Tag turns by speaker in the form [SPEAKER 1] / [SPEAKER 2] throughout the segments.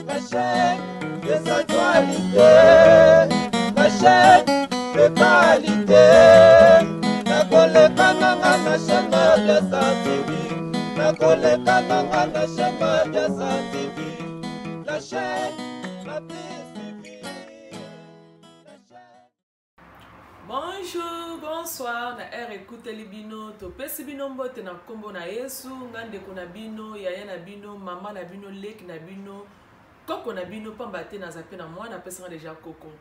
[SPEAKER 1] La chaîne des actualités. La chaîne de qualité. Nakoleka nanga na chaîne Mabiasa TV. Nakoleka nanga na chaîne Mabiasa TV. La chaîne la plus suivie. La chaîne.
[SPEAKER 2] Bonjour, bonsoir na heure ekuteli bino topesi bino mbote na nkombo na Yesu nga ndeko na bino yaya na bino mama na bino leki na bino koko na bino pamba te naza mpe na mwana apesanga deja koko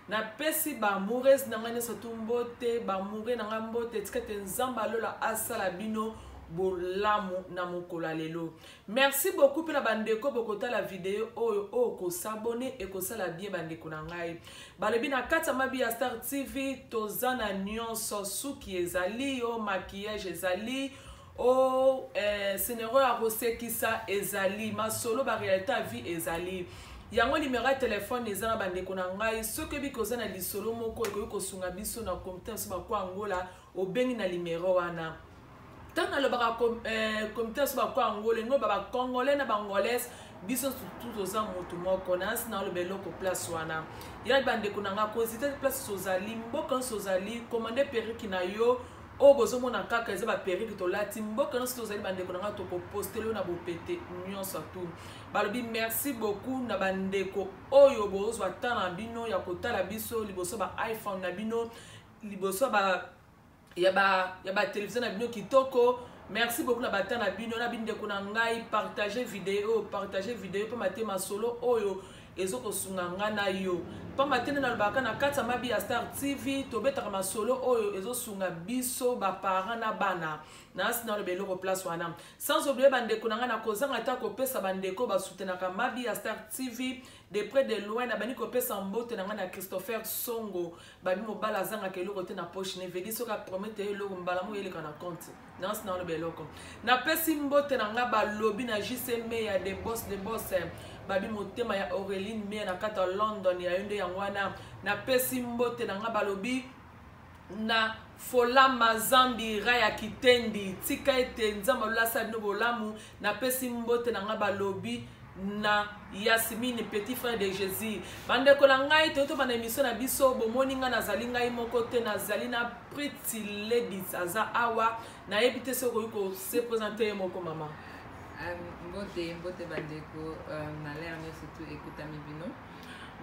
[SPEAKER 2] napesi baamourese na ngai nyonso tu mbote baamoure na ngai mbote tika te nzambe alola asala bino bolamu na mokolo ya lelo Merci beaucoup pe na bandeko bokotala video oyo oyo kosabone ekosala bien bandeko na ngai. Balobi na kati ya mabi ya Star TV toza na nyonso suki ezali o maquillage ezali o eh, scenario ya kosekisa ezali masolo ba réalité ya vie ezali yango numero ya telefone eza na bandeko na ngai soki oyebi koza na lisolo moko ekoki kosunga biso na komite na biso bakwa angola obengi na numero wana ntango nalobaka eh, komite na biso bakwa angola elingi oloba bacongolais na bangolaise biso surtout toza motu moko nasi naoloba eloko place wana ya bandeko na nga kozite place ozali mboka nyonso ozali komande periki na yo oyo bozomona kaka eza baperike tolati mboka nyonso tozali bandeko na nga tokopostele yo na bopete nyonso tu balobi merci beaucoup na bandeko oyo bozwa temps na bino ya kotala biso liboso ba iphone na bino liboso ba ya ba ya ba television na bino kitoko merci beaucoup na bata na bino na bindeko na ngai partage video partage video mpo mate masolo oyo ezokosunga ngai na yo mpamba te nde nalobaka na kati ya mabi ya star tv tobetaka masolo oyo ezosunga biso baparent na bana nasi naloba eloko place wana sans oublier bandeko na ngai nakozanga ata kopesa bandeko basutenaka mabi ya star tv de près de loin nabandi kopesa mbote na ngai na christopher songo babi mobali azangaka eloko te na poche ne vedi soki apromete ye eloko mbala moko eleka na compte nansi na oloba eloko napesi mbote na nga balobi na jc meya de boss de boss babi motema ya aureline meya na kati ya london ya yo nde yango wana napesi mbote na nga balobi na folama zambi raya kitendi tika ete nzambe alolasa bino bolamu napesi mbote na nga balobi na Yasmine petit frère de Jésus bandeko na ngai toyei tobanda émission na biso bomoni ngai nazali ngai moko te nazali na Pretty Ladies aza awa nayebi te soki okoki kose présente ye moko mama
[SPEAKER 3] mbote mbote bandeko na lere nyonso tu ekutami bino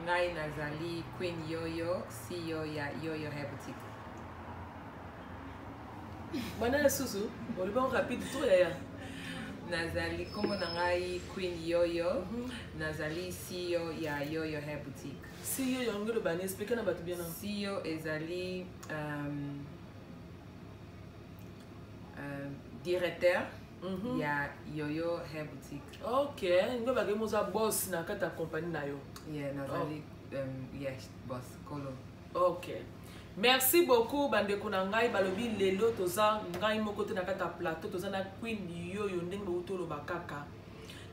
[SPEAKER 3] ngai nazali Queen Yoyo CEO ya Yoyo Hair Boutique
[SPEAKER 2] bana lisusu olobi yango rapide to yaya
[SPEAKER 3] nazali nkombo na ngai queen yoyo mm -hmm. nazali ceo ya yoyo hair boutique
[SPEAKER 2] ceo yango eloba ni explike na bato bien
[SPEAKER 3] ceo ezali um, um, directeur mm -hmm. ya yoyo hair boutique
[SPEAKER 2] ok nde bakei moza boss na kati ya compagnie na yo
[SPEAKER 3] yeah, nazali oh. um, yes, boss kolo
[SPEAKER 2] Ok. Merci beaucoup bandeko na ngai balobi lelo toza ngai moko te na kati ya plateau toza na Queen Yoyo ndenge bouti oloba kaka.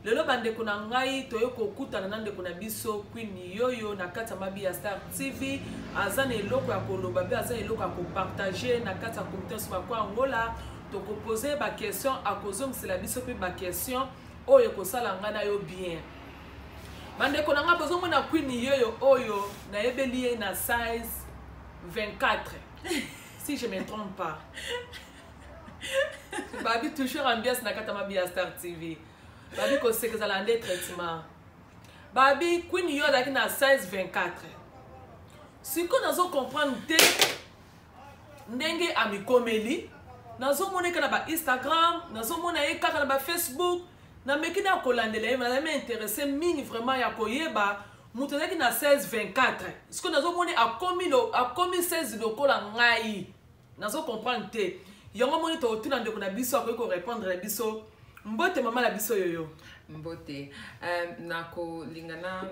[SPEAKER 2] Lelo bandeko na ngai toye kokutana na ndeko na biso Queen Yoyo na kati ya mabi ya Star TV aza na eloko ya koloba mpe aza na eloko ya kopartage na kati ya comité nyonso bakwa Angola tokopose ba question akozongisela biso mpe ba question oyo ekosala ngai na yo bien. bandeko na ngai bozomona queen yeyo oyo nayebeli ye na size 24 si je me trompe pas babi toujours ambiance na kati ya mabi ya star tv babi koseka ezala nde traitement babi queen yo azalaki na size 24 sikoyo nazo comprendre te ndenge amikomeli nazomona ye kaka na ba instagram nazomona ye kaka na ba facebook nameki na kolandela ye nazali interesse mingi vraiment ya koyeba moto azalaki na 16 24 sikoyo nazomoni akomi, akomi 16 lokola ngai nazo comprendre te yango moni tokotuna ndeko na biso akoki korépondre na biso mbote mama na biso yoyo
[SPEAKER 3] mbote um, nakolinga na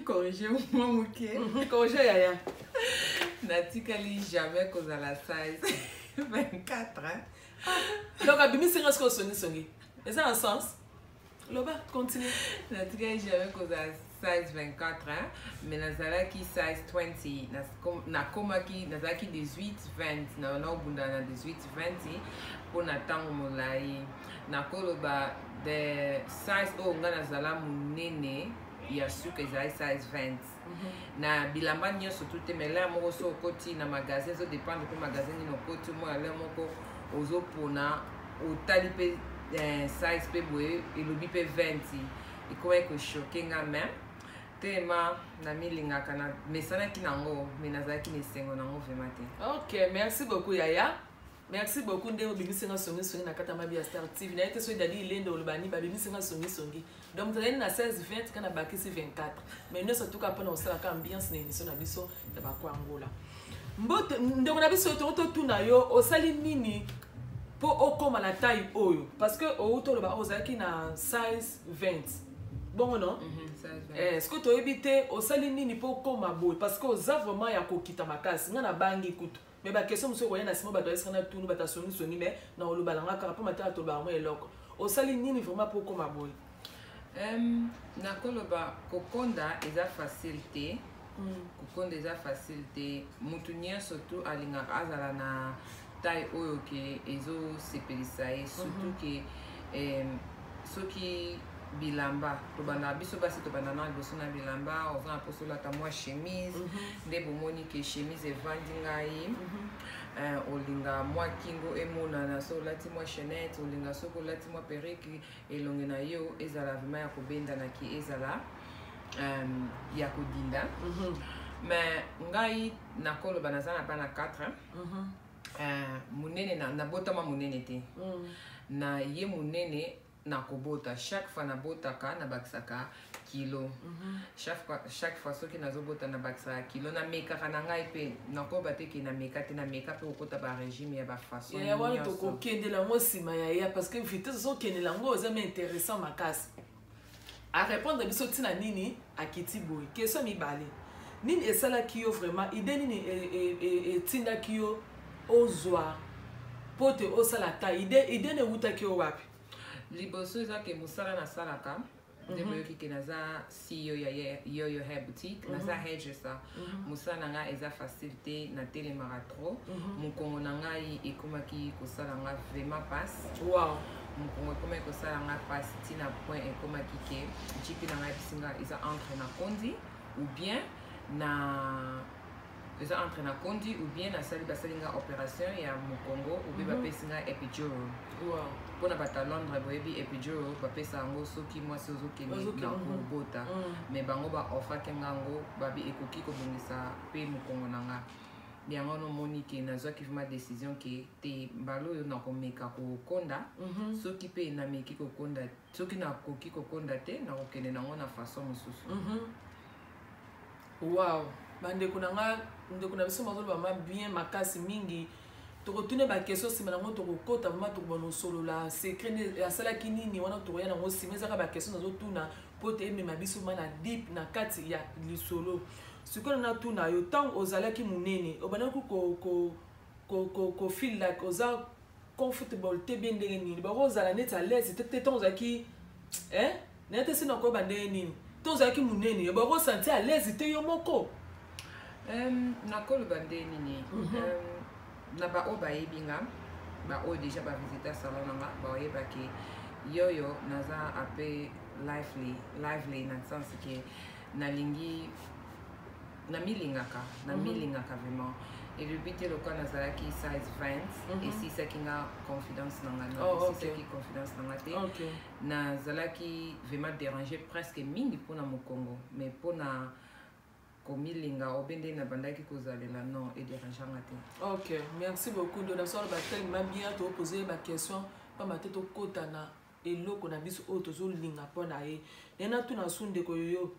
[SPEAKER 3] corrige mwa moke
[SPEAKER 2] mhm, corrige yaya
[SPEAKER 3] natikali jamais kozala size 24 hein?
[SPEAKER 2] Ah, donc abimisi nga sikoyo songisongi eza na sens loba continue
[SPEAKER 3] natikali jamais kozala size 24 hein? mais nazalaki size 20 nakomaki nazalaki 18 20 naobunda na 18 20 mpo na ntango molai nakoloba the size oyo ngai nazala monene Ya suka ezalaki size 20 na bilamba nyonso tu te. Mais l'heure moko so okoti na magasin, ezodépendre mpe magasin nini okoti. Mwa l'heure moko ozopona, otali mpe size mpe boye, elobi mpe 20, ekomaki kochoquer nga. Mais tema namilingaka, na mesanaki nango, mais nazalaki na esengo nango vraiment te.
[SPEAKER 2] Ok, merci beaucoup yaya, merci beaucoup ndenge obimisi nga songisongi na kati ya mabi ya Star TV. Naye te soki Dadi Ilende oloba nini, babimisi nga songisongi. Donc moto azali na 16 20 kaka na bakisi 24, mais nyonso tuka mpona kosalaka ambiance na émission na biso ya Bakwangola. Mbote ndeko na biso, tongo totuna yo, osali nini mpo okóma na taille oyo? Parce que outi oloba ozalaki na size 20, bongo non?
[SPEAKER 3] Size 20.
[SPEAKER 2] Eh, ce que toyebi te, osali nini mpo okóma boye? Parce que oza vraiment ya kokita makasi. Nga nabangi kutu, mais baquestion mosusu ekoya na nsima. Bato bayesika na tunu, bato asongisongi, mais na oloba nanga kaka mpo matala toloba yango eloko. Osali nini vraiment mpo okóma boye?
[SPEAKER 3] Nakoloba kokonda eza facile te. Kokonda eza facile te. Mutu nyonso tu alingaka azala na taille oyo ke ezosepelisa ye, surtout ke soki bilamba tobanda, biso basi tobanda na liboso na bilamba. Oza na mposa olata mwa chemise, nde bomoni ke chemise evandi ngai. Olinga mwa kingo emonana. So olati mwa chaînette, olinga soki olati mwa perruque, elongi na yo ezala vraiment ya kobendanaki, ezala ya kodinda. Mais ngai nakoloba naza na bana 4. Monene nabotama monene te. Na ye monene nakobota, chaque fois nabotaka nabakisaka kilo. Chaque fois soki nazobota nabakisaka kilo. Namekaka na ngai mpe, nakoyeba te ke nameka te, nameka mpe kokota barégime ya bafaçon
[SPEAKER 2] Yaya wana
[SPEAKER 3] nyonso.
[SPEAKER 2] Tokokendela yango nsima ya ya, parce que vitesse ozokendela yango eza ma intéressant makasi. Arépondre biso ntina nini akiti boye. Question mibale: nini esalaki yo vraiment, idée nini etindaki yo ozwa mpo te osala ta idée na ewutaki yo wapi?
[SPEAKER 3] Liboso eza ke mosala nasalaka nde boyoki ke naza CEO ya Yoyo Hair Boutique, naza hairdresser. Mosala na ngai eza facile te, natelemaka trop. Mokongo na ngai ekomaki kosala nga vraiment passe. Mokongo ekomaki kosala nga mpasi ntina point ekomaki ke GP na ngai ebisi nga eza entre na kondi ou bien na eza entre na kondi ou bien nasali, basali nga opération ya mokongo ou bien bapesi nga epidural. Mpona bato ya Londres boyebi epidural, bapesa yango soki mwasi ozokende na kobota. Mais bango baoffraki nga yango, babi ekoki kobongisa mpe mokongo na nga. Yango wana omoni ke nazwaki vraiment décision ke te, mbala oyo nakomeka kokonda. Soki mpe nameki kokonda, soki nakoki kokonda te, nakokende nango na façon mosusu.
[SPEAKER 2] Wow, bandeko na nga, ndeko na biso bazoloba ma bien makasi mingi. Tokotuna baquestion nsima nango, tokokota vraiment, tokobana osolola secret nde asalaki nini wana. Tokoya nango nsima, ezaka baquestion nazotuna mpo te emema biso ma na deep na kati ya lisolo. Sikoyo natuna yo, ntango ozalaki monene, obandaki ko feel like oza comfortable te bien? Ndenge nini bakozala neti à l'aise te te ntango ozalaki, hein? Naye te sina koyeba ndenge nini ntango ozalaki monene bakosentir à l'aise te yo moko?
[SPEAKER 3] Nakoloba nde nini, na baoyo bayebi nga, baoyo déjà bavisite salon na nga, baoyebaki yoyo naza ape lively lively, na sens ke nalingi, namilingaka, namilingaka vraiment. Elobi te lokola nazalaki size 20 esisaki nga confiance na nga, non. Esisaki confiance na nga te. Nazalaki vraiment dérangé presque mingi mpona mokongo, mais mpona komilinga obe nde nabandaki kozalela, non, edéranganga te.
[SPEAKER 2] Ok, merci beaucoup. Ndo naso aloba tellement bien. Topose baquestion pamba te tokɔta na eloko na biso oyo tozolinga mpo na ye. Naye natuna su ndeko yoyo,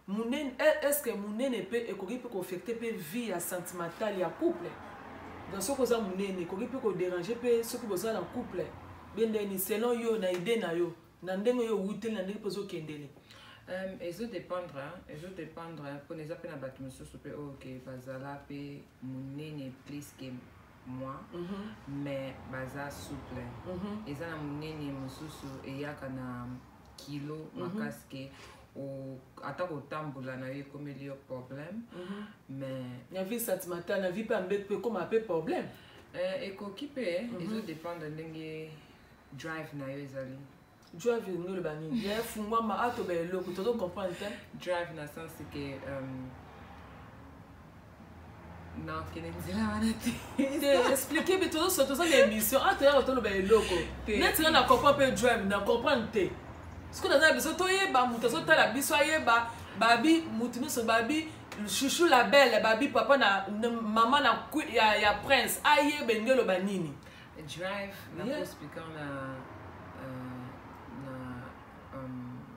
[SPEAKER 2] monene, est ce que monene mpe ekoki mpe koaffecter mpe vie ya sentimentale ya couple? Donc soki oza monene, ekoki mpe kodéranger mpe soki boza na couple be ndeni, selon yo, na idée na yo, na ndenge oyo owuteli, na ndenge mpe ozokendele?
[SPEAKER 3] Ezodépendre, ezodépendre, mpona eza mpe na bato mosusu mpe oyo ke bazala mpe monene plus ke moi, mais baza souple. Eza na monene mosusu eyaka na kilo makasi ke ata kotambola na yo ekomeli yo problème. Mais
[SPEAKER 2] Na vie sentimentale, na vie mpe ya mbeto mpe ekóma mpe problème?
[SPEAKER 3] Ekoki mpe, ezodépendre ndenge drive na yo ezali.
[SPEAKER 2] Drive elingi oloba nini? Ya fungwama atoba eloko tozo comprendre te.
[SPEAKER 3] Drive na sens que nakende nzela wana te.
[SPEAKER 2] Te, explique bi tozo toza na émission atoyaka toloba eloko neti nga na comprendre mpe drive na comprendre te. Soki naza na biso toyeba moto azotala biso ayeba babi moto nyonso babi Chouchou la belle babi papa na mama na ya prince ayeba elingi oloba nini.
[SPEAKER 3] Drive na yeah. Na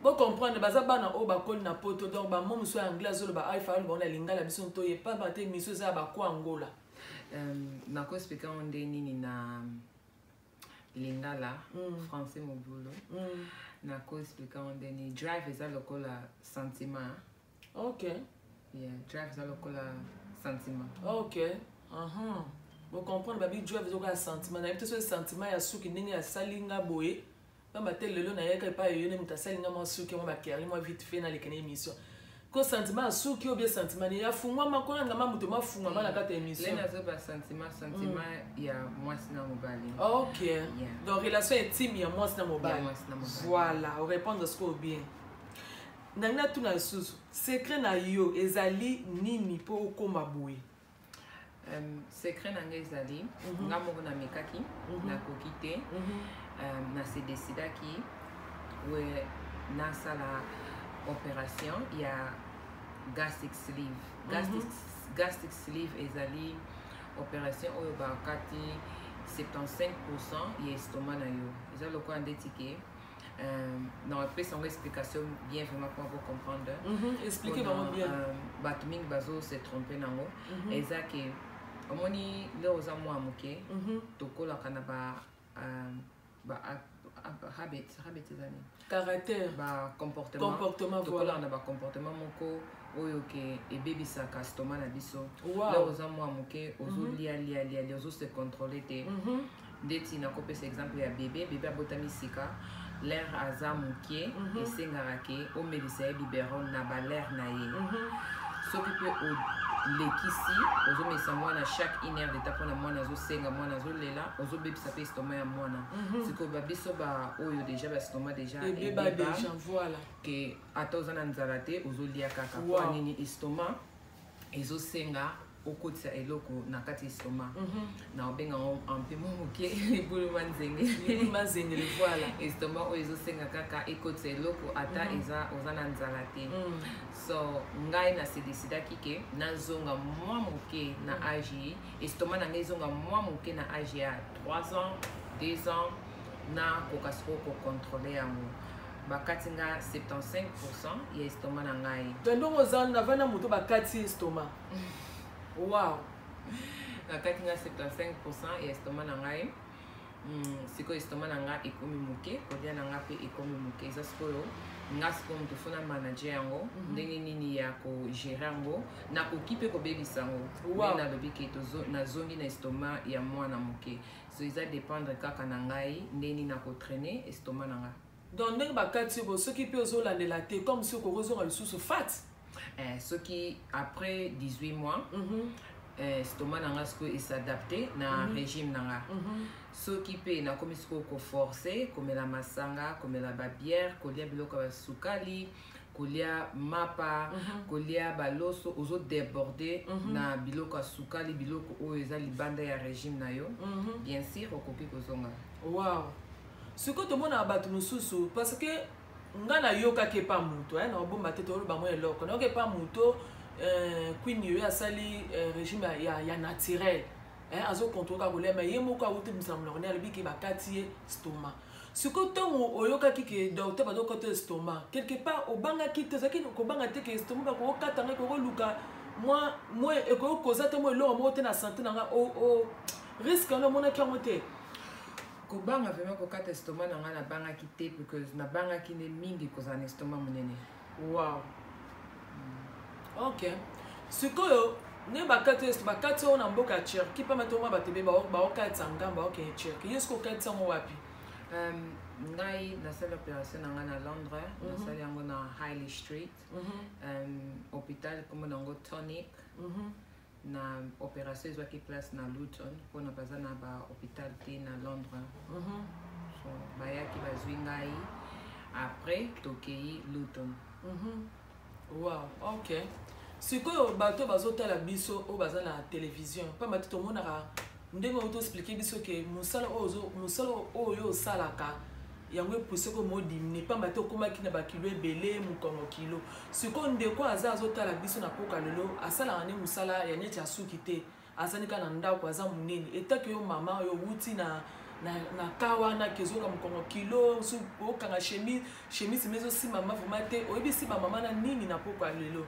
[SPEAKER 2] bocomprendre baza bana oyo bakoli na poto, donc bamo mosusu ya anglais azoloba aifa aloba na lingala biso toye pamba te émission eza ya bakwa Angola.
[SPEAKER 3] Nakoexplike yango nde nini na lingala, français mobulu. Nakoexplike yango nde nini. Drive eza lokola sentiment. Yeah, drive eza lokola sentiment.
[SPEAKER 2] Ok, bocomprendre babi drive eza lokola sentiment. Nayebi te soki sentiment ya suki ndenge asali nga boye, pamba te lelo nayaka epai yo nde moto asali nga mwa suki mwa bakerli mwa vite fait naleka na émission ko sentiment ya suki oyo bie sentiment ni yafungwama kona ngama moto mafungwama na kati ya émission.
[SPEAKER 3] Le nazoba sentiment ya mwasi na mobali.
[SPEAKER 2] Ok. Donc relation intime ya mwasi na mobali. Voilà, orépondre sikoyo bien. Ndenge natuna lisusu, secret na yo ezali nini mpo okóma boye?
[SPEAKER 3] Secret na ngai ezali nga moko namekaki, nakoki te. Nase décidaki we nasala opération ya gastric sleeve. Gastric sleeve ezali opération oyo bakati 75% ya estomac na yo. Eza lokola ndeti ke na apesa yango explication bien vraiment pour comprendre.
[SPEAKER 2] Expliquer vraiment bien.
[SPEAKER 3] Bato mingi bazo se tromper nango. Eza ke omoni leo oza mwa moke, tokolaka na ba habit. Habit eza nini?
[SPEAKER 2] Caractère.
[SPEAKER 3] Bacomportement.
[SPEAKER 2] Comportement.
[SPEAKER 3] Tokolaka na bacomportement moko oyo ke ebebisaka estomac na biso. Leo oza mwa moke, ozolia lia lia lia, ozose contrôle te. Ndeti nakopesa exemple ya bébé. Bébé abotami sika, l'heure aza moke, esengaka ke omelisa ye biberon na bal'heure na ye. Soki mpe olekisi, ozomelisa mwana chaque une heure d'état mpona mwana azosenga, mwana azolela, ozobebisa mpe estomac ya mwana. Sikoyo babiso ba oyo déjà baestomac déjà
[SPEAKER 2] ebeba déjà, voilà.
[SPEAKER 3] Ke ata oza na nzala te, ozolia kaka. Mpo nini? Estomac ezosenga okotisa eloko na kati ya estomac. Na obenga yango mpe mwa moke libulu nzenge.
[SPEAKER 2] Mazengele, voilà.
[SPEAKER 3] Estomac oyo ezosenga kaka ekotisa eloko ata eza oza na nzala te. So ngai nase décidaki ke nazonga mwa moke na age, estomac na ngai ezonga mwa moke na age ya 3 ans, 2 ans, nakoka sikoyo kocontrôle yango. Bakati nga 75% ya estomac na ngai.
[SPEAKER 2] Donc ndongo oza navanda moto bakati estomac, wow.
[SPEAKER 3] Bakati nga 75% ya estomac na ngai. Sikoyo estomac na nga ekomi moke, kolia na nga mpe ekomi moke. Eza sikoyo nga sikoyo moto fo na manager yango. Ndenge nini ya kogérer yango? Nakoki mpe kobebisa yango. Nde nalobi ke nazongi na estomac ya mwana moke. So eza dépendre kaka na ngai ndenge nini nakotraîner estomac na nga.
[SPEAKER 2] Donc ndenge bakati yo bo, soki mpe ozolandela te, comme soki okozonga lisusu fat?
[SPEAKER 3] Soki après 18 mois, estomac na nga sikoyo es'adapte na régime na nga. Soki mpe nakomi sikoyo koforce komela masanga, komela babière, kolia biloko ya basukali, kolia mapa, kolia baloso, ozodéborde na biloko ya sukali, biloko oyo eza libanda ya régime na yo, bien sûr okoki kozonga.
[SPEAKER 2] Wow. Sikoyo tomonaka bato mosusu, parce que nga nayokaki epa moto, na obomba te, toloba mwa eloko, nayoki epa moto Queen oyo asali régime ya naturel, azocontrôle kaka kolia, mais ye moko awuti bimisa monoko ne alobi ke bakati ye estomac. Sikoyo ntango oyokaki ke docteur bazokata estomac, quelque part obangaki te? Ozalaki kobanga te ke estomac bakokata ngai, kokoluka mwa ekoki koza te mwa eloko moko te na santé na nga, risque wana omonaki yango te?
[SPEAKER 3] Kobanga vraiment kokata estomac na ngai, nabangaki te, because nabangaki nde mingi kozala na estomac monene.
[SPEAKER 2] Wow, ok. Sikoyo nde bakati oyo, bakati oyo na mboka ya Turquie, pamba te oma bato ebe baokatisa ngambo, baokende Turquie, yo soki okatisi yango wapi?
[SPEAKER 3] Ngai nasali opération na ngai na Londres. Nasali yango na Harley Street, hôpital nkombo na yango Tonic. Na opération ezwaki place na Luton mpona baza na bahôpital te na Londres. So bayaki bazwi ngai. Après tokei Luton.
[SPEAKER 2] Wow, ok. Sikoyo bato bazotala biso oyo baza na télévision, pamba te tomonaka ndenge oyo toexpliquer biso ke mosala oyo, mosala oyo osalaka, yango epuse ko modimine, pamba te okomaki na bakilo ebele, mokongo kilo. Sikoyo ndeko aza azotala biso na poka lelo, asalaka nde mosala ya neti asuki te, azali kaka na ndako, aza monene, etake yo mama oyo owuti na ka wana ke ezoyoka mokongo kilo, so okanga chemise, chemise me ezosimba ma vraiment te. Oyebisi bamama na nini na poko ya lelo?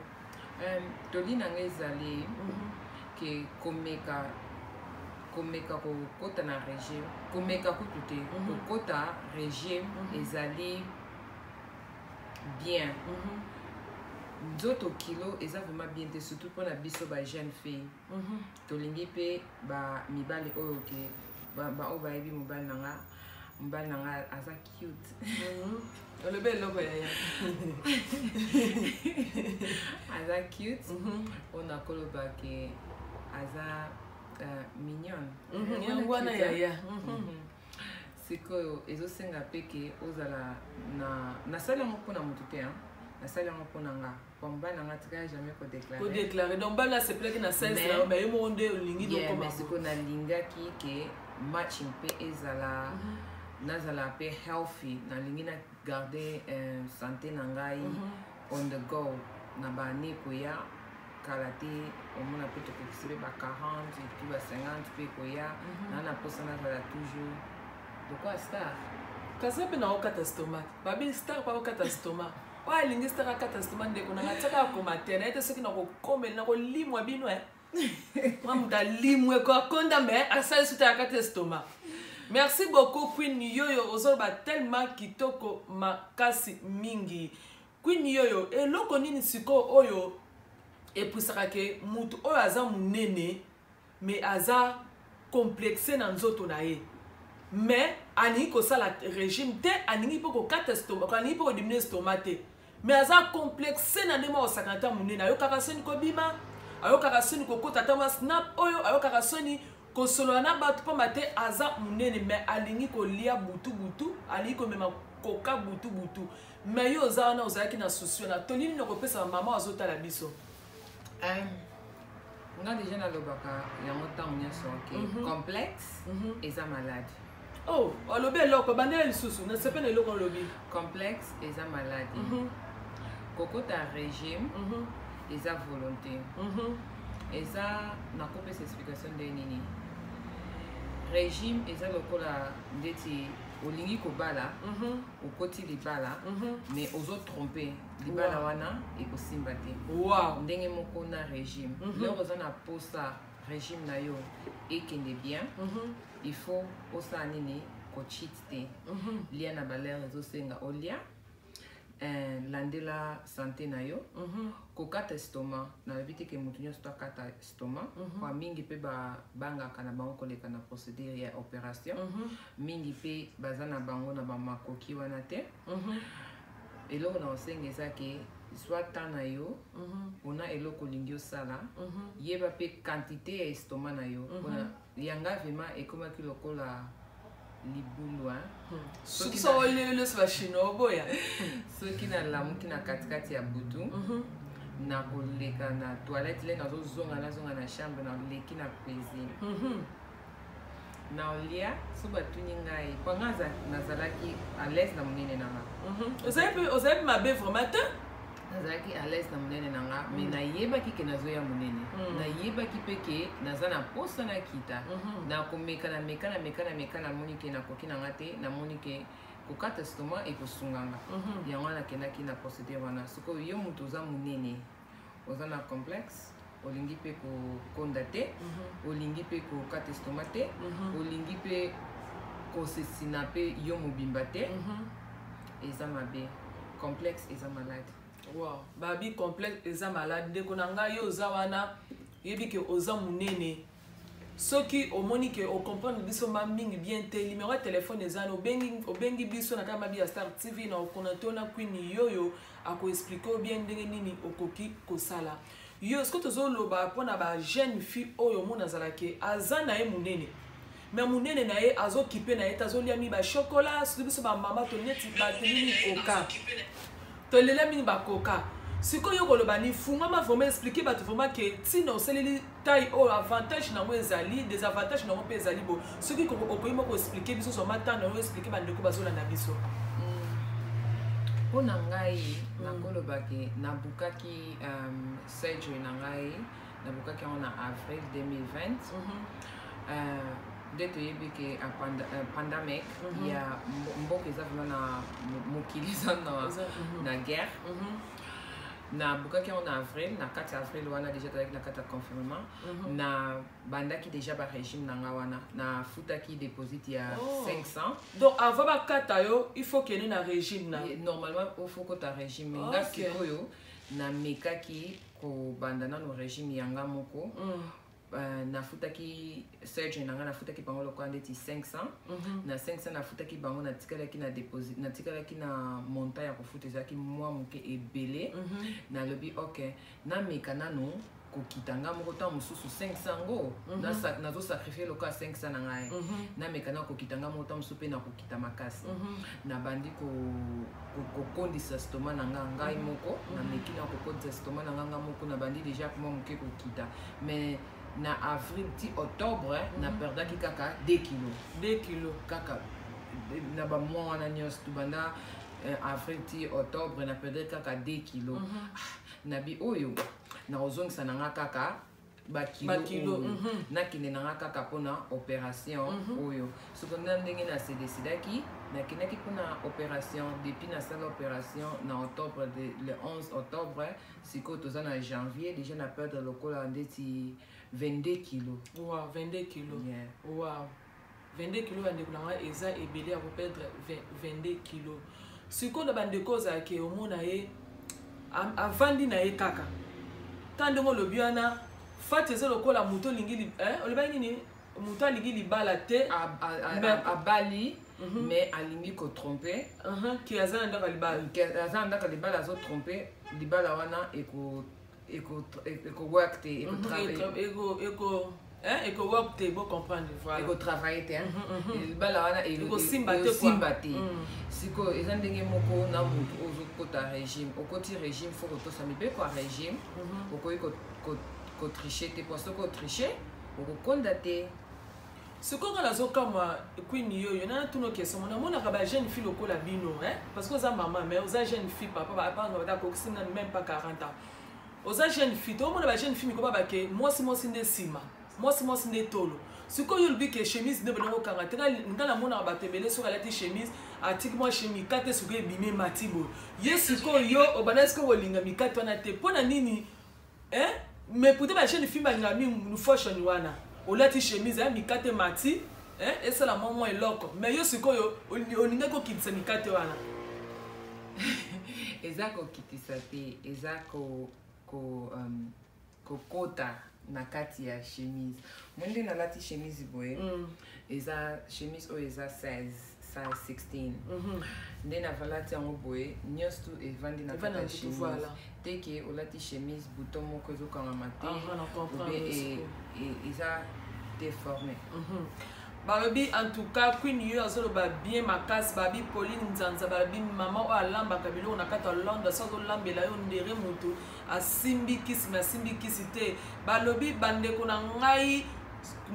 [SPEAKER 3] Toli na ngai ezali ke komeka kokota na régime, komeka kutu te, kokota régime ezali bien. Nzoto kilo eza vraiment bien te, surtout mpona biso ba jeune fille. Tolingi mpe bamibali oyo ke baoyo bayebi mobali na nga, mobali na nga aza cute.
[SPEAKER 2] Olobi eloko, yaya.
[SPEAKER 3] Aza cute. Oyo nakoloba ke aza mignonne.
[SPEAKER 2] Yango wana, yaya.
[SPEAKER 3] Sikoyo ezosenga mpe ke ozala na, nasali yango mpona motu te, nasali yango mpona nga, po mobali na nga tikala jamais kodéclarer.
[SPEAKER 2] Kodéclarer, donc bana asepelaki na size na yo, baye moko nde olingi.
[SPEAKER 3] Mais sikoyo nalingaki ke matching mpe ezala, nazala mpe healthy, nalingi na garder santé na ngai on the go na baane koya. Kala te omona mpe tokokisi mpe ba 40 et puis ba 50 mpe koya, na mposa nazala toujours lokola star.
[SPEAKER 2] Kasi mpe na okata estomac, babi star mpe okata estomac. Oyo alingi star akata estomac, ndeko nanga, tiaka akoma te na ye te. Soki nakokomela, nakolimwa bino e mwa moto alimwe ko akonda, me asali suta akata estomac. Merci beaucoup, Queen Yoyo. Ozoloba tellement kitoko makasi mingi, Queen Yoyo. Eloko nini sikoyo oyo epusaka ke mutu oyo aza monene mais aza complexe na nzoto na ye, mais alingi kosala régime te, alingi mpe kokata estomac, alingi mpe kodiminuer estomac te, mais aza complexe na ndenge akosakana ta monene, ayokaka soni kobima, ayokaka soni kokota ata mwa snap oyo, ayokaka soni kosolola na bato pamba te aza monene, mais alingi kolia butu butu, alingi komema koka butu butu? Mais yo oza wana, ozalaki na souci wana, toli nini okopesa bamama azotala biso?
[SPEAKER 3] Nga déjà nalobaka yango ntango nyonso ke complexe eza maladi.
[SPEAKER 2] Oh, olobi eloko, bandela lisusu, nasepe na eloko olobi.
[SPEAKER 3] Complexe eza maladi. Kokota régime eza volonté. Eza, nakopesa explication nde nini. Régime eza lokola ndeti olingi kobala, okoti libala, mais ozotromper libala wana, ekosimba te. Ndenge moko na régime. Lero oza na posa régime na yo ekende bien, il faut osala nini? Kocheat te. Lia na balere ezosenga olia, landela santé na yo. Kokata estomac, nalobi te ke motu nyonso to akata estomac, po mingi mpe babangaka na bango koleka na procédure ya opération. Mingi mpe baza na bango na bamakoki wana te. Eloko na kosenga eza ke zwa temps na yo mpona eloko olingi osala. Yeba mpe quantité ya estomac na yo. Mpona yanga vraiment ekomaki lokola libulu, hein.
[SPEAKER 2] Soki so oleli nyonso, bachinois oboya.
[SPEAKER 3] Soki nalamuki na katikati ya butu, nakoleka na toilette, le nazozonga, nazonga na chambre, naleki na cuisine, naolia. So batuni ngai, mpo nga nazalaki à l'aise na monene na nga.
[SPEAKER 2] Ozali mpe mabe vraiment te.
[SPEAKER 3] Nazalaki à l'aise na monene na nga, mais nayebaki ke nazoya monene. Nayebaki mpe ke naza na posa nakita. Nakomeka, na meka, na meka, na meka, namoni ke nakoki na nga te, namoni ke kokata estomac ekosunganga. Yango wana nakendaki na procédure wana. Sikoyo yo moto oza monene, oza na complexe, olingi mpe kokonda te, olingi mpe kokata estomac te, olingi mpe kosesina mpe yo mobimba te, eza mabe. Complexe eza malade.
[SPEAKER 2] Wow, babi complexe eza malade. Ndeko na ngai, yo oza wana, yebi ke oza monene. Soki omoni ke ocomprendre biso ma mingi bien te, numéro ya telefone eza wana. Obengi, obengi biso na kaka Mabi ya Star TV na okona to na Queen Yoyo, akoexpliquer yo bien ndenge nini okoki kosala. Yo soki tozoloba mpona bajeune fille oyo omona azalaki aza na ye monene, Mais monene na ye azokipe na ye te, azolia mingi bachocolat, surtout biso bamama toneti bato nini koka, tolela mingi bakoka. Sikoyo koloba ni fungwama vraiment, explique bato vraiment ke ntina osaleli taille oyo, avantage nango ezali, désavantage nango mpe ezali. Bo soki okoki moko explique biso, zwa temps na yo, explique bandeko bazolanda biso.
[SPEAKER 3] Mpo na ngai, nakoloba ke nabukaki surgery na ngai, nabukaki yango na avril 2020. Nde toyebi ke pandemic ya mboka eza vraiment na mokili eza na guerre. Nabukaki yango na avril, na kati ya avril wana déjà tozalaki na kati ya confinement. Na bandaki déjà barégime na nga wana, nafutaki déposit ya 500.
[SPEAKER 2] Donc avant bakata yo, il faut kende na régime na
[SPEAKER 3] Normalement il faut kota régime. Nga sikoyo namekaki kobanda nano régime ya nga moko. Nafutaki surgery na nga, nafutaki bango lokola ndeti 500. Na 500 nafutaki bango, natikalaki na déposit, natikalaki na montant ya kofuta ezalaki mwa moke ebele. Nalobi ok, nameka nano kokita nga moko. Ntango mosusu 500 ngo nazosacrifie lokola 500 na ngai. Nameka na kokita nga moko, ntango mosusu mpe nakokita makasi. Nabandi kokondisa estomac na nga ngai moko. Nameki na kokondisa estomac na nga nga moko, nabandi déjà mwa moke kokita, mais na avril ti octobre naperdaki kaka 2 kilo.
[SPEAKER 2] 2 kilo.
[SPEAKER 3] Kaka na bamwa wana nyonso tobanda avril ti octobre, naperdaki kaka 2 kilo. Nabi oyo nakozongisa na nga kaka bakilo
[SPEAKER 2] Bakilo,
[SPEAKER 3] oyo. Nakende na nga kaka mpona opération oyo. Soki na ndenge nase décidaki, nakendaki mpona opération. Depuis nasala opération na octobre, le 11 octobre, sikoyo toza na janvier, déjà na perdre lokola ndeti 22 kilo.
[SPEAKER 2] Wow, 22 kilo.
[SPEAKER 3] Yeah.
[SPEAKER 2] Wow, 22 kilo, bandeko na ngai, eza ebele ya koperdre 22 kilo. Sikoyo na bandeko ozalaki omona ye avandi na ye kaka ta ndenge olobi wana, fati eza lokola moto olingi olobaki nini, moto alingi libala te.
[SPEAKER 3] Abali, mais alingi kotrompe.
[SPEAKER 2] Ke aza na ndako ya libala.
[SPEAKER 3] Ke aza na ndako ya libala, azotrompe libala wana, ekowork te.
[SPEAKER 2] Eko work te, bo comprendre, voilà.
[SPEAKER 3] Ekotravaille te, libala wana.
[SPEAKER 2] Ekosimba te, quoi.
[SPEAKER 3] Ekosimba te. Sikoyo eza ndenge moko na motu oyo ozokota régime. Okoti régime, faut kotosa mibeko ya régime. Okoki kotriche te, po soki otriche, okokonda te.
[SPEAKER 2] Sikoyo nga nazokamwa, Queen Yoyo, nana tuna question mo namonaka bajeune fille lokola bino, hein? Parce que oza mama, mais oza jeune fille, papa bata akokisi nanu même pas 40 ans, oza jeune fille. Toomona bajeune fille miko babake mwasi mwasi nde nsima, mwasi mwasi nde tolo. Sikoyo olobi ke chemise nde bolongo okanga te. Nga namonaka bato ebele, soki alati chemise, atiki mwa chemise, mikate sikoyo ebimi, emati boye. Ye sikoyo yo obanda sikoyo kolinga mikate wana te, mpo na nini, hein? Mais pourtant bajeune fille balingaka mingi fashion wana, olati chemise ya mikate mati, hein? Esala mwa mwa eloko. Mais yo sikoyo olingaki kokitisa mikate wana.
[SPEAKER 3] Eza kokitisa te, eza kokota na kati ya chemise. Mo nde nalati chemise boye, eza chemise oyo eza 16, size 16. Nde navalati yango boye, nyonso tu evandi na
[SPEAKER 2] Evandi
[SPEAKER 3] kati ya
[SPEAKER 2] na ntutu,
[SPEAKER 3] chemise.
[SPEAKER 2] Voilà.
[SPEAKER 3] Te ke olati chemise, bouton moko ezokangama te.
[SPEAKER 2] Ah, na comprendre.
[SPEAKER 3] Ou bien
[SPEAKER 2] Sikoyo.
[SPEAKER 3] eza déformé.
[SPEAKER 2] Balobi en tout cas Queen yo azoloba bien makasi. Babi Pauline Nzanza, balobi mama oyo alambaka biloko na kati ya Londres, so azolambela yo ndere moto asimbi kisi, me asimbi kisi te. Balobi bandeko na ngai,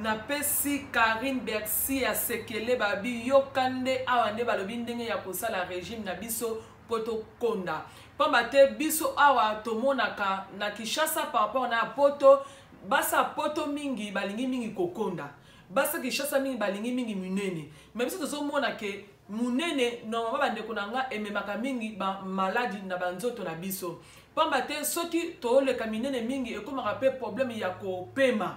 [SPEAKER 2] napesi Karine Bercy ya sekele, babi yoka nde awa nde balobi ndenge ya kosala régime na biso mpo tokonda, pamba te biso awa tomonaka na Kinshasa par rapport na ya Poto, basa Poto mingi balingi mingi kokonda, basa Kinshasa mingi balingi mingi minene. Mais biso tozomona ke monene normalement, bandeko na nga, ememaka mingi bamaladi na banzoto na biso, pamba te soki toleka minene mingi, ekomaka mpe problème ya kopema.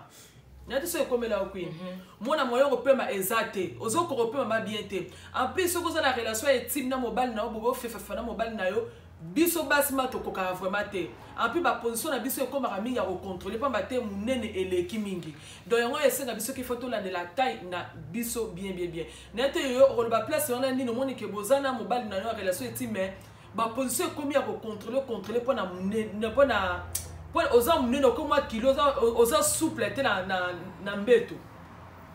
[SPEAKER 2] Nayebi so ekomela yo, Queen. Mwana moyo kopema eza te, ozokoka kopema ma bien te. En plus soki oza na relation ya intime na mobali na yo, bobe ofefefa na mobali na yo, biso basi ma tokokaka vraiment te. En plus baposition na biso ekomaka mingi ya kocontrôle, pamba te monene eleki mingi. Donc yango esenga biso qu'il faut tolandela taille na biso bien bien bien. Naye te yoyo okoloba place wana nini, omoni ke boza na mobali na yo ya relation intime, mais baposition ekomi ya kocontrôle contrôle mpona monene, mpona mpo oza monene, okomwa kilo, oza souple te na mbeto.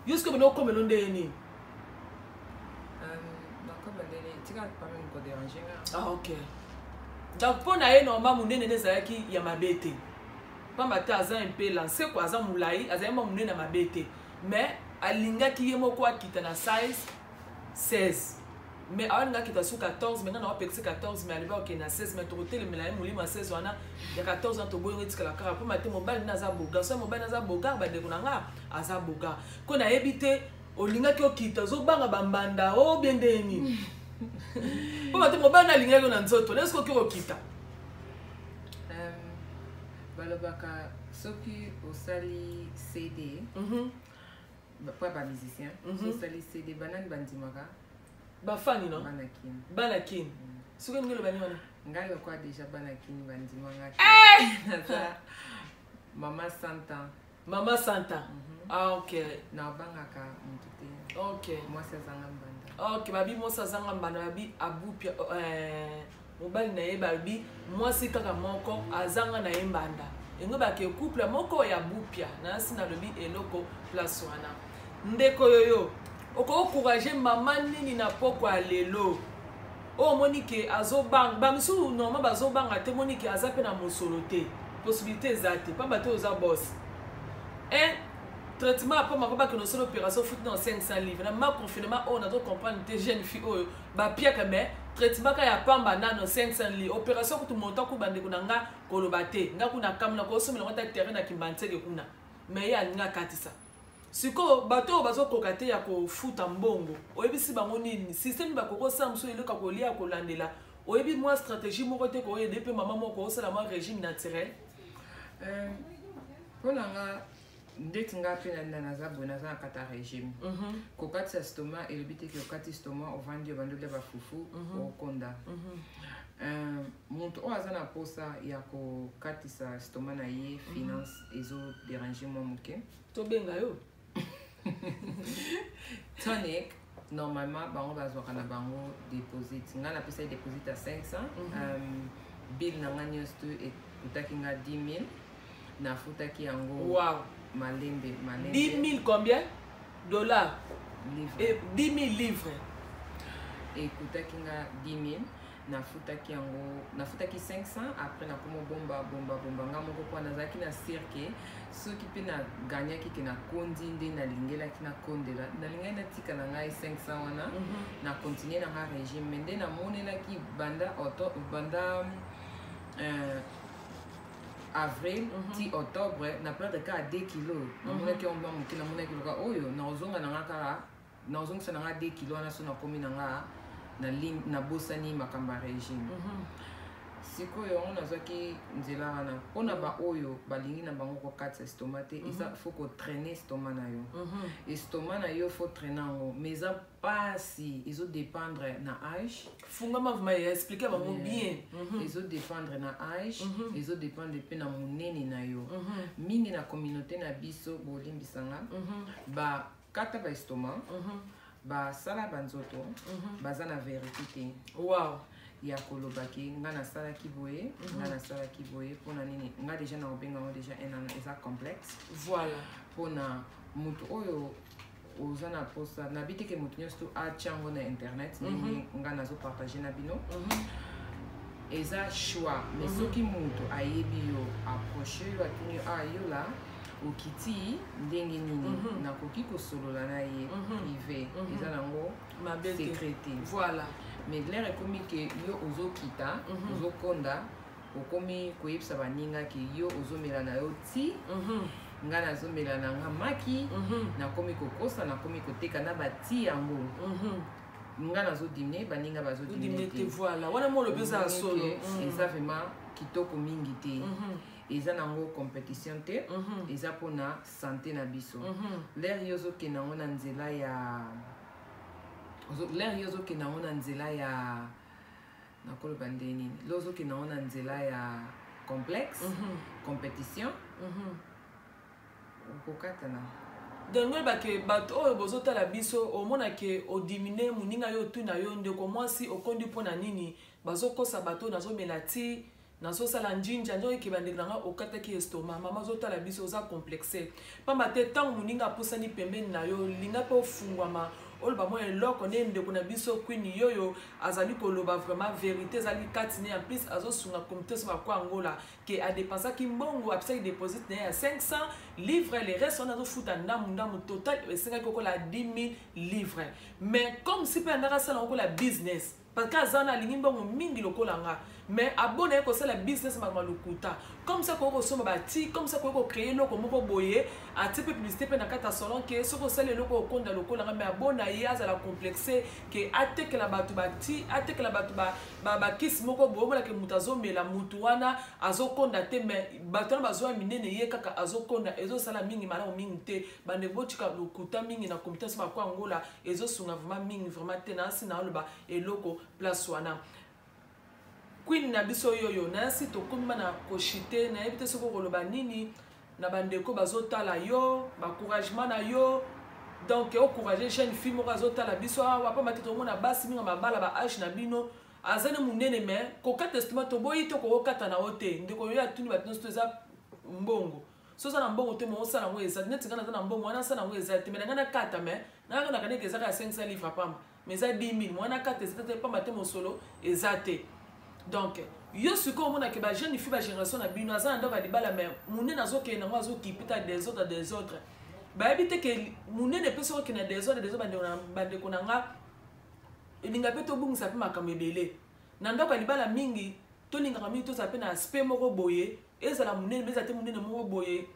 [SPEAKER 2] Yo sikoyo bino okomelo ndenge nini?
[SPEAKER 3] Nakoma ndenge tika pami koderange nga.
[SPEAKER 2] Ah, ok. Donc mpo na ye normal monene nde ezalaki ya mabe te, pamba te aza un peu lancé quoi, aza molai, azali mwa monene ya mabe te, mais alingaki ye moko akita na size 16, mais awalinga akita su 14. Mais nga na wapekisi 14, mais alobi akokende na 16. Mais tokotelemela ye molimo ya 16 wana, ya 14 wana toboyongo, etikala kaka mpoma te. Mobali nde aza beau garçon, mobali aza beau gar, bandeko na nga, aza beau gar ko. Nayebi te, olingaki okita, ozobanga bambanda o bien ndenge nini? Mpoma te mobali nalingaki yo na nzoto, lelo soki okoki kokita.
[SPEAKER 3] Balobaka soki osali CD mpo ya bamusicien, so osali CD, banani bandimaka?
[SPEAKER 2] Bafani no.
[SPEAKER 3] Bana Kini.
[SPEAKER 2] Bana Kini. Soki ndenge olobani wana.
[SPEAKER 3] Ngai lokwa déjà bana Kini bandimanga, naza mama santa.
[SPEAKER 2] Mama santa. Ah, ok.
[SPEAKER 3] Nabangaka motu te. Mwasi azanga mbanda.
[SPEAKER 2] Ok, babi mwasi azanga mbanda, babi abupia mobali na ye, babi mwasi kaka moko azanga na ye mbanda, yango bake couple moko ya bupia. Nasi nalobi eloko place wana. Ndeko yoyo, okoencourage mama nini na poko ya lelo oyo omoni ke azobanga? Bamisusu normal bazobanga te, omoni ke aza mpe na mosolo te, possibilité eza te, pamba te oza boss. Un traitement apamba mpo bakende osala opération, futi na 500 livre. Na ma confinement oyo nazo comprendre te, jeune fille oyo bapiaka, mais traitement ka ya pamba nano 500 livre, opération kutu montant ku. Bandeko na nga, koloba te, nga kuna kamuna kosomela ngo ata terrain na Kimbanseke kuna, mais ye alingi akatisa. Sikoyo bato oyo bazokoka te ya kofuta mbongo, oyebisi bango nini? Système bakoki kosala mosusu, eloko ya kolia, kolandela, oyebi mwa stratégie moko te koyede mpe mama moko osala mwa régime naturel?
[SPEAKER 3] Mpo na nga, ndeti nga mpe na naza boye, naza na kati ya régime. Kokatisa stoma elobi te ke okati stoma, ovandi, obandi olia bafufu, okonda. Moto oyo aza na mposa ya kokatisa stoma na ye, finance ezoderange mwa moke.
[SPEAKER 2] Tobenga yo.
[SPEAKER 3] Tonic, normalement bango bazwaka na bango deposit. Ngai napesaki deposit ya 500. Bill na ngai nyonso to ekutaki nga 10 000, nafutaki yango malembe malembe.
[SPEAKER 2] 10 000 combien? Dollars?
[SPEAKER 3] Livre.
[SPEAKER 2] Et 10 000 livres.
[SPEAKER 3] Ekutaki nga 10 000, nafutaki yango, nafutaki 500. Après nakoma bomba bomba bomba nga moko, mpo nazalaki na cirque. Soki mpe naganyaki ke nakondi nde nalingelaki nakondela, nalingaki natika na ngai 500 wana, na continue na nga régime. Mais nde namonelaki banda oto, banda avril ti octobre, na perdre kaka 2 kilo. Namonaki yango mwa moke, namonaki loka oyo nakozonga na nga kaka, nazongisa na nga 2 kilo wana. So nakomi na nga nabosani makambo ya régime. Sikoyo yango nazwaki nzela wana mpona baoyo balingi na bango kokatisa estomac te. Eza faut kotraîner estomac na yo. Estomac na yo, faut traîner yango, mais eza mpasi, ezodépendre na âge.
[SPEAKER 2] Fungama vraiment, explique bango bien.
[SPEAKER 3] Ezodépendre na âge, ezodépendre mpe na monene na yo. Mingi na communauté na biso, bolimbisanga, bakata baestomac, basala banzoto, baza na vérité te ya kolobaki nga nasalaki boye, nga nasalaki boye. Mpona nini? Nga déjà na kobenga yango déjà un eza complexe. Mpona moto oyo oza na posa, nabi te ke moto nyonso to atya yango na internet ndenge nga nazopartage na bino. Eza choix, mais soki moto ayebi yo, approche yo, atuni yo: "Ah, yo la okiti ndenge nini?" Nakoki kosolola na ye privé, eza nango
[SPEAKER 2] mabe te.
[SPEAKER 3] Secret te. Mais l'heure ekomi ke yo ozokita, ozokonda, okomi koyebisa baninga ke yo ozomela na yo ti, nga nazomela na nga maki, nakomi kokosa, nakomi koteka na bati yango, nga nazodiminuer, baninga
[SPEAKER 2] bazodiminuer
[SPEAKER 3] bazodiminuer
[SPEAKER 2] te. Voilà, wana mo olobi eza ya solo.
[SPEAKER 3] Eza vraiment kitoko mingi te. Eza nango compétition te, eza mpona santé na biso. L'heure yo ozokende yango na nzela ya l'heure yo ozokende yango na nzela ya, nakoloba nde nini, le ozokende yango na nzela ya complexe, compétition, okokatana.
[SPEAKER 2] Donc oyebake bato oyo bozotala biso, omonake odiminuer moninga yo, otuna yo: "Ndeko mwasi, okondi mpo na nini?" Bazokosa bato oyo nazomela ti. Nazosala njinja nde oyeke bandeko na ngai, okataki estomac. Mama ozotala biso, oza complexe pamba te ntango moninga apusani pembeni na yo, linga mpe ofungwama, oloba mwa eloko. Nde ndeko na biso Queen Yoyo azali koloba vraiment vérité ezali kati ne. En plus azosunga comité so bakwa Angola ke adépensaki mbongo, apesaki deposit na ye ya 500 livre, le reste wana azofuta ndambu ndambu. Total esengaki kokola 10 000 livre, mais comme si mpe andaka asala kokola business, parce que aza na alingi mbongo mingi lokola nga, mais abona ye kosala business makambo ya lokuta comme ça. Koki kosomba bati comme ça, koki kocréer eloko moko boye, atie mpe publicité mpe na kati ya salon ke soki osali eloko okonda lokola nga. Mais abona ye azala complexe ke atekela bato bati, atekela bato bakisi moko boye, omonake moto azomela, motu wana azokonda te, mais bato wana bazwa minene, ye kaka azokonda. Ezosala mingi malamu mingi te. Bandeko, botika lokuta mingi na comité so bakwa Angola, ezosunga vraiment mingi vraiment te. Nasi naoloba eloko place wana. Queen na biso Yoyo, nayasi tokomi na koshite, nayebi te soki okoloba nini na bandeko bazotala yo, baencouragement na yo. Donc oencourage jeune fille moko azotala biso awa, pamba te tomona basi mingi mabala ba age na bino aza ne monene, mais kokata estomac toboyi te, kokokata na yo te. Ndeko yo atuni bato nyonso to eza mbongo. So oza na mbongo te, mo osala yango eza neti ngai naza na mbongo wana, asala yango eza te. Mais na ngai nakata, mais nayaka ndenge ezaka ya 500 livre pamba, mais eza 10 000. Mwana kata eza te, pamba te mosolo eza te. Donc yo sikoyo omonake bajeune fille, bagénération na bino aza na ndako ya libala, mais monene azokende yango, azokipita désordre désordre. Bayebi te ke monene mpe soki okende na désordre désordre, bandeko na nga, elinga mpe tobungisa mpe makambo ebele na ndako ya libala mingi. Tolingaka mingi tozala mpe na aspect moko boye, ezala monene, mais ezala te monene moko boye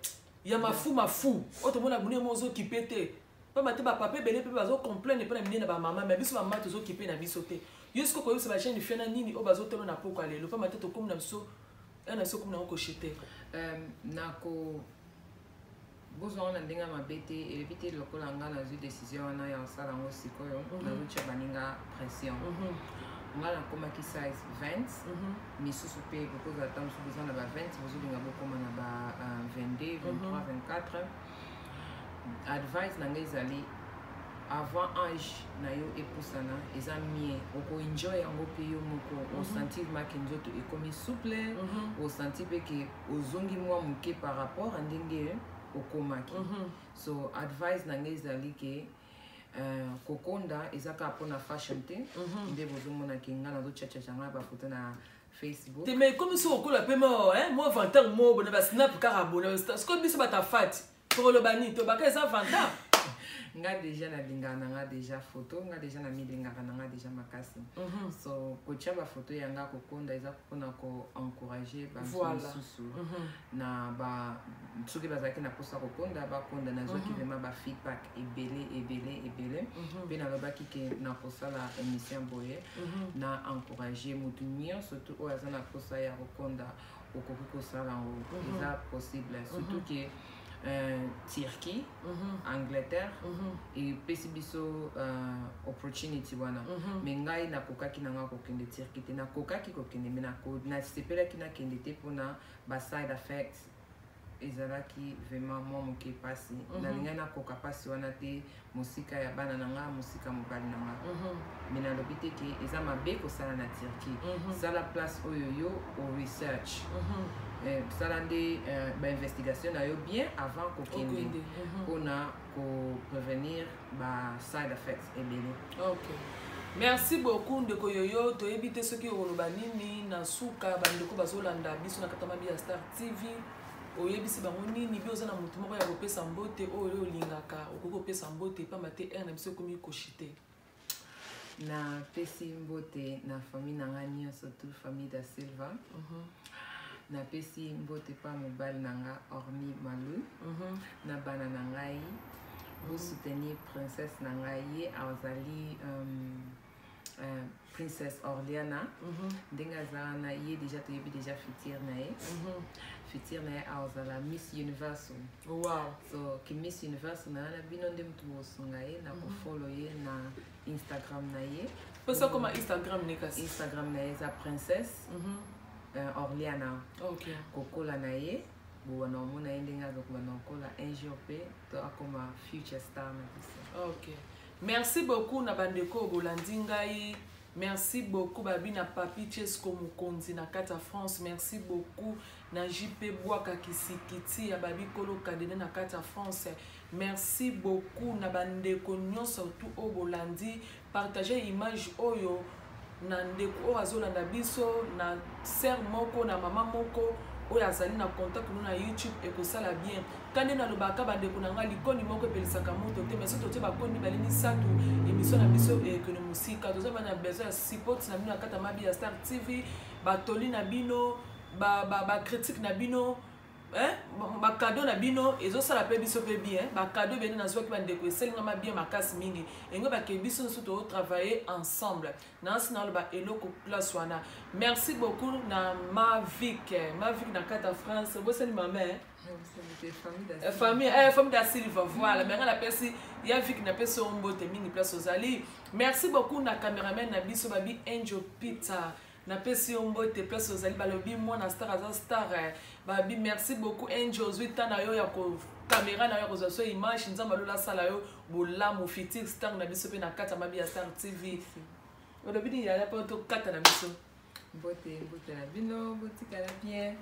[SPEAKER 2] ya mafu mafu oyo tomona monene moko ozokipe te, pamba te bapapa ebele mpe bazocomplaindre mpe na minene na bamama, mais biso bamama tozokipe na biso te. Yo sikoyo koyebisa bajeune fille na nini oyo bazotala na poko ya lelo, pamba te tokomi na biso na biso komi nango koshite?
[SPEAKER 3] Nako bozwa ngo na ndenge ya mabe te, elebi te. Lokola nga nazwi décision wana ya kosala yango sikoyo, nazotia baninga pression. Nga nakomaki size 20. Misusu mpe bokozala ta mosusu boza na ba 20, bozolinga bokóma na ba 22, 23, 24. Advice na ngai ezali, avant age na yo epusana, eza mieux okoenjoy yango mpe yo moko osentir maki nzoto ekomi souple, osentir mpe ke ozongi mwa moke par rapport a ndenge okomaki. So advice na ngai ezali ke kokonda eza kaka mpona fashion te. Nde bozomonaki ngai nazotiatiatia ngai bafoto na Facebook.
[SPEAKER 2] Te, mais ekomi soki okola mpe mo mwa vantard mo bona basnap kaka bona. Sikoyo biso bato afati tokoloba nini? Tobaka eza vantard.
[SPEAKER 3] Nga déjà nalingaka na nga déjà photo, nga déjà namilingaka na nga déjà makasi. So kotia bafoto ya nga kokonda eza mpona koencourage bato misusu na ba soki bazalaki na mposa kokonda, bakonda. Nazwaki vraiment bafeedback ebele ebele ebele mpe nalobaki ke nakosala émission boye na encourage motu nyonso tu oyo aza na mposa ya kokonda. Okoki kosala yango, eza possible, surtout ke Turquie, Angleterre epesi biso opportunity wana. Mais ngai nakokaki na nga kokende Turquie te. Nakokaki kokende, mais nasepelaki nakende te mpona baside effects ezalaki vraiment mwa moke mpasi. Nalingai nakoka mpasi wana te, mosika ya bana na nga, mosika mobali na nga. Mais nalobi te ke eza mabe kosala na Turquie. Sala place oyo yo o research. Sala nde bainvestigation na yo bien avant kokende
[SPEAKER 2] Okende.
[SPEAKER 3] Mpona koprévenir ba side effects ebele.
[SPEAKER 2] Ok, merci beaucoup ndeko Yoyo. Toyebi te soki okoloba nini na suka. Bandeko bazolanda biso na kata mabi ya Star TV, oyebisi bango nini? Bi oza na motu moko ya kopesa mbote oyo olingaka, okoki kopesa mbote, pamba te heure na biso ekomi koshite.
[SPEAKER 3] Napesi mbote na famille na nga nyonso, tu famille da Silva. Napesi mbote pa mobali na nga Ormi Malu na bana na ngai. Bosoutenir princesse na ngai, ye azali princesse Orliana. Ndenge aza wana, ye déjà toyebi déjà futur na ye. Futur na ye azala Miss Universal. So ke Miss Universal na wana, bino nde motu bosunga ye na kofollow ye na Instagram na ye.
[SPEAKER 2] Mposa koma Instagram ne kasi.
[SPEAKER 3] Instagram na ye eza princesse Orliana. Kokola na ye bowana, omona ye ndenge azokobanda kokola, un jour mpe to akoma future star na biso.
[SPEAKER 2] Ok, merci beaucoup na bandeko oyo bolandi ngai. Merci beaucoup babi na Papi Chesco Mokonzi na kati ya France. Merci beaucoup na JP Bwaka Kisikiti ya babi Kolo Kadene na kati ya France. Merci beaucoup na bandeko nyonso tout oyo bolandi. Partager image oyo na ndeko oyo azolanda biso na sœur moko na mama moko oyo azali na contact no na YouTube ekosala bien. Ka nde nalobaka bandeko na ngai likoni moko epelisaka moto te, mais soki totie bakoni mibale misato emission na biso ekende mosika. Toza na besoin ya support na bino na kati ya Mabi ya Star TV, batoli na bino, ba critique na bino, hein, ba cadeau na bino ezosala mpe biso mpe bien. Ba cadeau ebele nazwaki bandeko esalinga ma bien makasi mingi, engo bake biso nyonso totravailler ensemble. Nasi naloba eloko place wana. Merci beaucoup na Mavic, Mavic na kati ya France, bosani mama eh? Famille, eh, famille da Silva, voilà. Mais nga napesi ya Vic, napesi yo mbote mingi place ozali. Merci beaucoup na cameraman na biso babi Angel Peter, napesi yo mbote place ozali. Balobi mwana star aza star eh. Babi merci beaucoup Angel, ozwi ta na yo ya ko caméra na yo ya kozwa so image. Nzambe alola asala yo bolamu, futur star na biso mpe na kati ya Mabi ya Star TV. Olobi nini yaya mpo tokata na biso?
[SPEAKER 3] Mbote, mbote na bino, botikala bien.